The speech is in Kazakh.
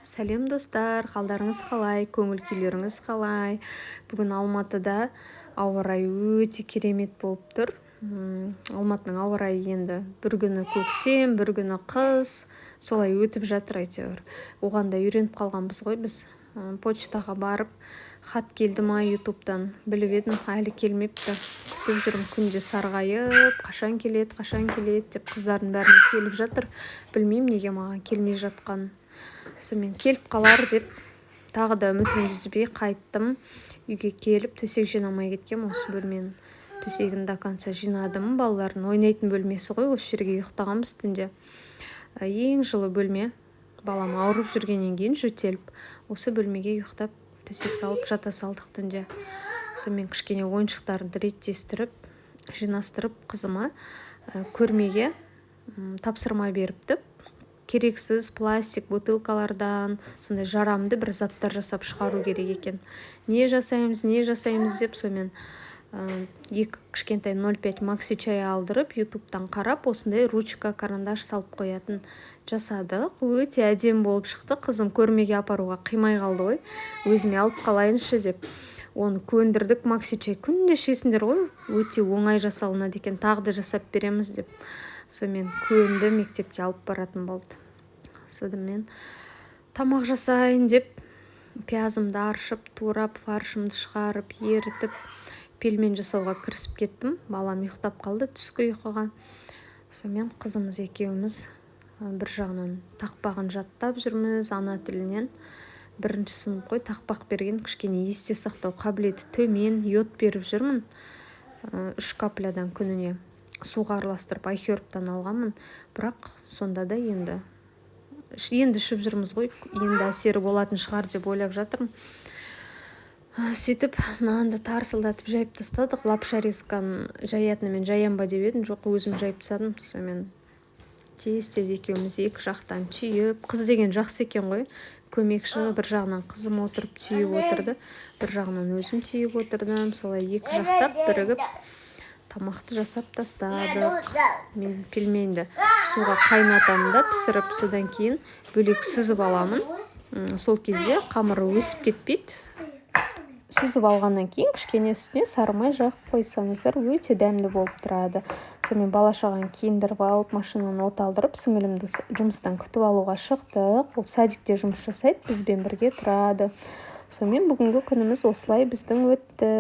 Сәлем, достар! Қалдарыңыз қалай, көңіл күйлеріңіз қалай? Бүгін Алматыда ауа райы өте керемет болып тұр. Алматының ауа райы енді бір күні көктем, бір күні қыс, солай өтіп жатыр әйтеуір. Оған да үйреніп қалғанбыз ғой біз. Почтаға барып, хат келді ма Ютубтан біліп едім, әлі келмепті. Күтіп жүрмін күнде сарғайып, қашан келеді, қашан келеді деп. Қыздардың бәріне келіп жатыр, білмеймін неге маған келмей жатқанын. Сонымен, келіп қалар деп тағы да үмітімді үзбей қайттым. Үйге келіп, төсек жинамай кеткем. Осы бөлменің төсегін до конца жинадым. Балалардың ойнайтын бөлмесі ғой, осы жерге ұйықтағанбыз түнде. Ең жылы бөлме. Балам ауырып жүргеннен кейін, жөтеліп, осы бөлмеге ұйықтап, төсек салып жата салдық түнде. Сонымен, кішкене ойыншықтарды реттестіріп, жинастырып, қызыма көрмеге тапсырма беріпті: керексіз пластик бутылкалардан сондай жарамды бір заттар жасап шығару керек екен. Не жасаймыз, не жасаймыз деп, сонымен, екі кішкентай 0,5 макси чай алдырып, Ютубтан қарап, осындай ручка, карандаш салып қоятын жасадық. Өте әдемі болып шықты. Қызым көрмеге апаруға қимай қалды ғой, өзіме алып қалайыншы деп. Оны көндірдік, макси чай күнде ішесіңдер ғой, өте оңай жасалынады екен, тағы да жасап береміз деп. Сонымен, көнді, мектепке алып баратын болды. Сонымен, тамақ жасайын деп, пиязымды аршып, турап, фаршымды шығарып, ерітіп, пельмень жасауға кірісіп кеттім. Балам ұйықтап қалды түскі ұйқыға. Сонымен, қызымыз екеуміз бір жағынан тақпағын жаттап жүрміз ана тілінен. Бірінші сынып қой, тақпақ берген, кішкене есте сақтау қабілеті төмен. Йод беріп жүрмін, 3 каплядан күніне суға араластырып, Айхербтан алғанмын. Бірақ сонда да енді енді ішіп жүрміз ғой, енді әсері болатын шығар деп ойлап жатырмын. Сөйтіп, нанды тарсылдатып жайып тастадық. Лапша резканы жаятынымен жаям ба деп едім, жоқ, өзім жайып тастадым. Сонымен, тез тез екеуміз екі жақтан түйіп. Қыз деген жақсы екен ғой, көмекші. Бір жағынан қызым отырып түйіп отырды, бір жағынан өзім түйіп отырдым. Солай екі жақтап бірігіп тамақты жасап тастадық. Мен пельменді суға қайнатамын да, пісіріп, содан кейін бөлек сүзіп аламын. Сол кезде қамыры өсіп кетпейді. Сүзіп алғаннан кейін кішкене үстіне сары май жағып қойсаңыздар, өте дәмді болып тұрады. Сонымен, бала шағаны киіндіріп алып, машинаны оталдырып, сіңілімді жұмыстан күтіп алуға шықтық. Ол садикте жұмыс жасайды, бізбен бірге тұрады. Сонымен, бүгінгі күніміз осылай біздің өтті.